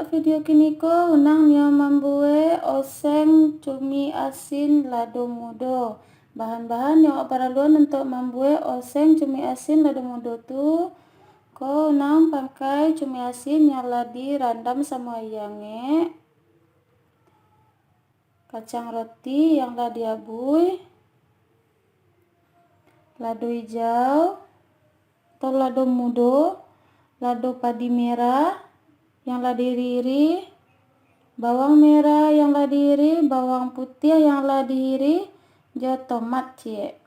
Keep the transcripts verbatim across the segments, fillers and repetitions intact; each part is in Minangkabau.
Video kini ko, Unang nio mambuek oseng cumi asin lado mudo. Bahan-bahan yang awak paraluan untuak mambuek oseng cumi asin lado mudo tu, ko Unang pakai cumi asin yang lah dirandam samo aia angek, kacang roti yang lah diabuih, lado ijau, atau lado mudo, lado padi merah yang lah diirih-irih, bawang merah yang lah diirih, bawang putiah yang lah diirih, jo tomat ciek.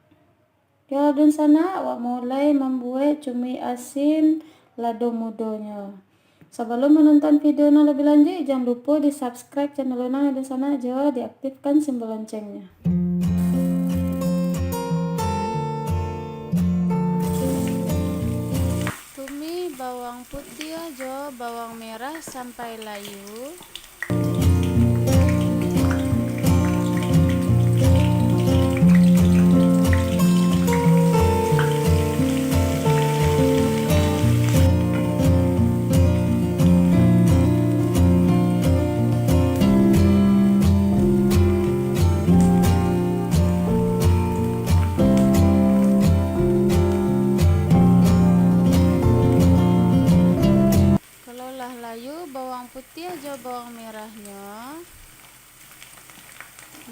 Yo, dunsanak, awak mulai mambuek cumi asin lado mudonyo. Sabalum manonton video nan labiah lanjuik, jan lupo di-subscribe channel Unang, dunsanak, jo diaktifkan simbol loncengnya. Tumis bawang putiah jo bawang merah sampai layu. Kalau lah layu bawang putiah jo bawang merahnyo,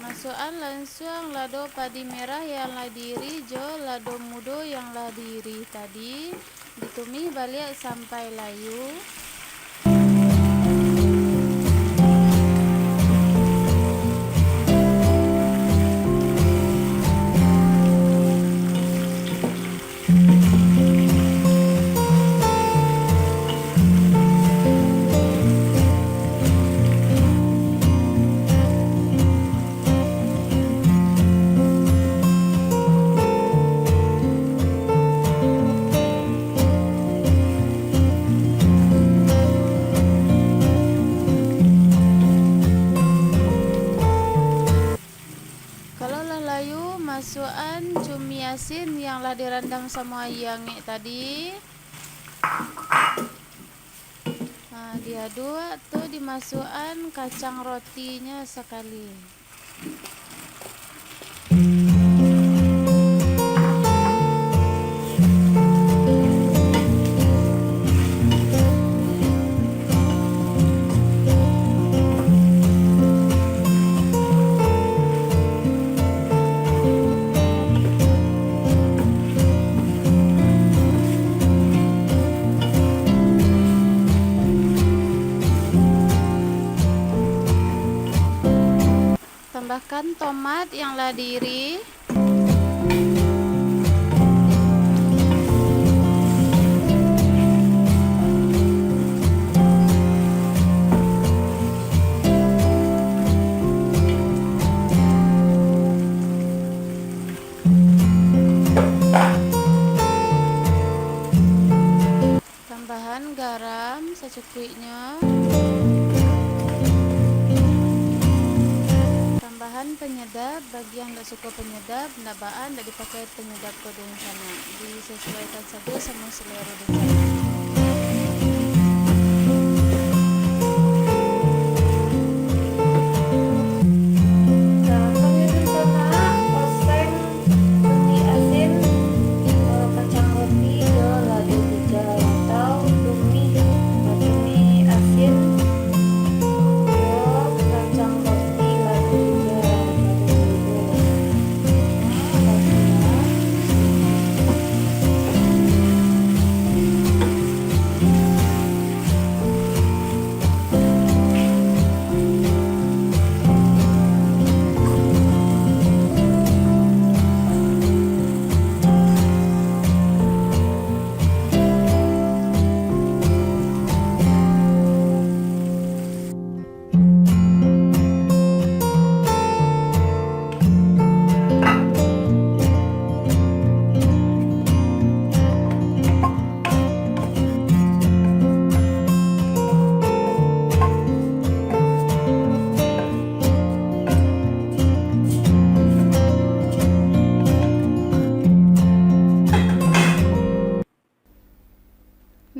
masuakan lansuang lado padi merah yang lah diirih jo lado mudo yang lah diirih tadi, ditumis baliak sampai layu. Kalau lah layu, masuakan cumi asin yang lah dirandam samo aia angek tadi. Nah, diaduk tu dimasuakan kacang rotinyo sakali. Tambahkan tomat yang lah diirih. Tambahan garam sacukuiknyo. Tambahan panyadap, bagi yang ndak suko panyadap, ndak baa, ndak dipakai panyadap ko, dunsanak. Disesuaikan sajo samo selero dunsanak. Nah, kami dunsanak, oseng cumi asin, eh, kacang roti jo lado hijau atau cumi, eh, cumi asin jo kacang roti lado hijau, lado hijau. Nah, lado hijau.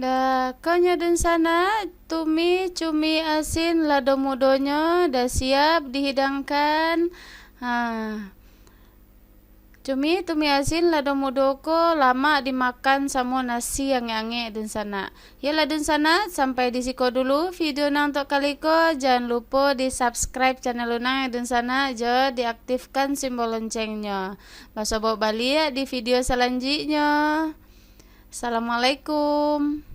Dah, konyo dunsanak, tumih cumi asin lado mudonyo dah siap dihidangkan. Ha. Cumi, tumih asin lado mudo ko lamak dimakan samo nasi angek-angek dunsanak. Yolah dunsanak, sampai di siko dulu video nan untuak kali ko. Jan lupo di-subscribe channel Unang dunsanak, jo diaktifkan simbol loncengnyo. Basobok baliak di video salanjuiknyo. Assalamualaikum.